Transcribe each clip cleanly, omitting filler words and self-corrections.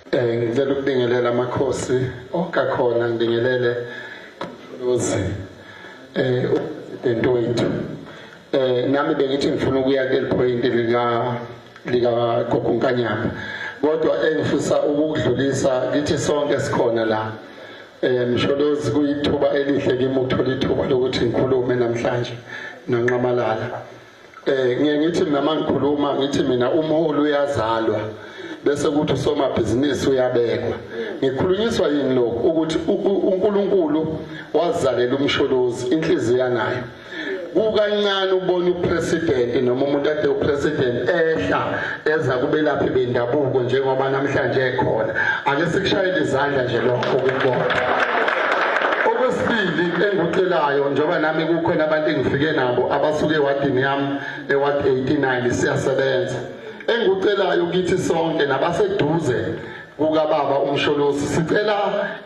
Ngicela ukubingelela amakhosi onke akhona, ngibingelele uMsholozi, upresident wethu. Nami bengithi ngifuna ukuya kuleli point lika Gogo Nkanyamba, kodwa engifisa ukudlulisa kithi sonke sikhona la. Msholozi, kuyithuba elihle kimi ukuthola ithuba lokuthi ngikhulume namhlanje noNxamalala. Ngiye ngithi mina mangikhuluma ngithi mina umholi uyazalwa bese kuthi usomabhizinisi uyabekwa. Ngikhulunyiswa yini lokhu? Ukuthi uNkulunkulu wazalela uMsholozi inhliziyo anayo. Kukancane ubona upresident noma umuntu ade upresident ehla eza kubelaphi bendabuko njengoba namhlanje ekhona. Ake sikushayele izandla nje lokho ukubona. Okwesibili engikucelayo, njengoba nami kukhona abantu engifike nabo abasuke ewadini yami, eward 89, siyasebenza, engikucelayo kithi sonke nabaseduze kukababa uMsholozi, sicela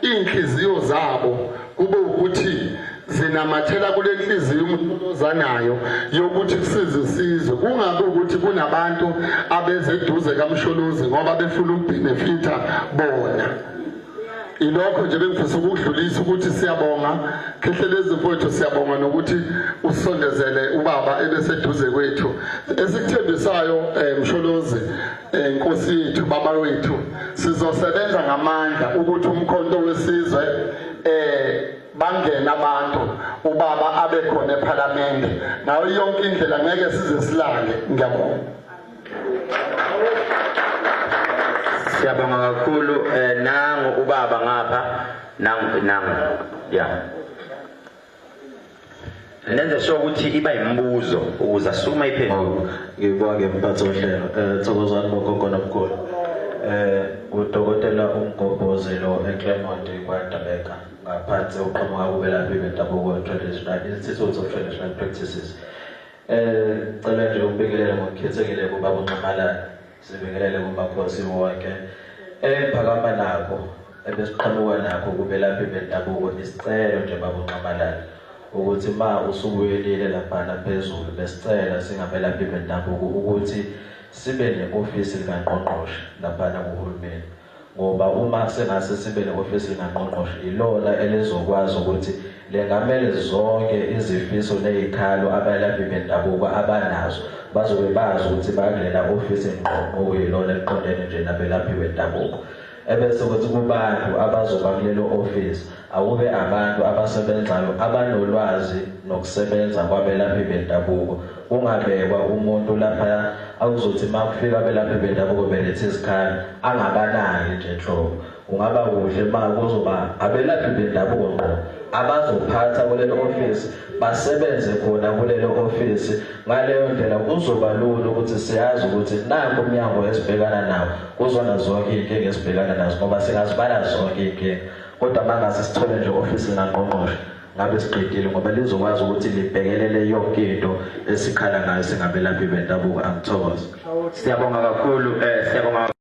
iy'nhliziyo zabo kube ukuthi zinamathela kule nhliziyo uMsholozi anayo yokuthi kusize isizwe, kungabi ukuthi kunabantu abezeduze kaMsholozi ngoba befuna ukubhenefitha bona. Ilokho nje bengifisa ukudlulisa ukuthi siyabonga Khehlelezi mfowethu, siyabonga nokuthi usondezele ubaba ebeseduze kwethu. Esikuthembisayo, Msholozi, Nkosi yethu, baba wethu, sizosebenza ngamandla ukuthi uMkhonto weSizwe bangena abantu, ubaba abe khona ePhalamende ngayo yonke indlela, ngeke size silale. Ngiyabonga. Siyabonga kakhulu. Nangu ubaba ngapha, nangu, nangu, ya. Nenze sure ukuthi iba imibuzo ukuze asukume iphendule. Oh, ngibonge mphathi wohlelo. Thokozani bogogo nomkhulu. Udokotela uMgobhozi lo eClermont kwaDabeka, ngaphansi uqhamuka kubelaphi bendabuko, Traditional Institute of Traditional Practices. Cela nje ukubingelela ngokukhethekile kubaba uNxamalala, sibingelele kumakhosi wonke. Engiphakama nakho ebesiqhamuka nakho kubelaphi bendabuko, isicelo nje baba uNxamalala, ukuthi ma usubuyelile laphana phezulu, besicela singabelaphi bendabuko ukuthi sibe ne-ofisi likangqongqoshe laphana kuhulumeni, ngoba uma sengase sibe ne-ofisi likangqongqoshe, ilona elizokwazi ukuthi lengamele zonke izifiso nezikhalo abelaphi bendabuko abanazo. Bazobe bazi ukuthi bakulela ofisi ngqo, okuyilona eliqondene nje nabelaphi bendabuko. Ebese kuthi kubantu abazoba kulelo ofisi, akube abantu abasebenzayo, abanolwazi nokusebenza kwabelaphi bendabuko. Kungabekwa umuntu lapha awuzothi uma kufika abelaphi bendabuko belethe izikhali angabanaki nje nhlobo. Kungaba kuhle uma kuzoba abelaphi bendabuko ngqo abazophatha kulelo ofisi, basebenze khona kulelo ofisi. Ngaleyo ndlela kuzoba lula ukuthi siyazi ukuthi nanku umnyango esibhekana nawo kuzona zonke iy'nkinga esibhekana nazo, ngoba singazibala zonke iy'nkinga. Kodwa uma ngase sithole nje ofisi likangqongqoshe, ngabe siqedile, ngoba lizokwazi ukuthi libhekelele yonke into esikhala ngayo singabelaphi bendabuko. Angithokoze. Siyabonga kakhulu, siyabonga.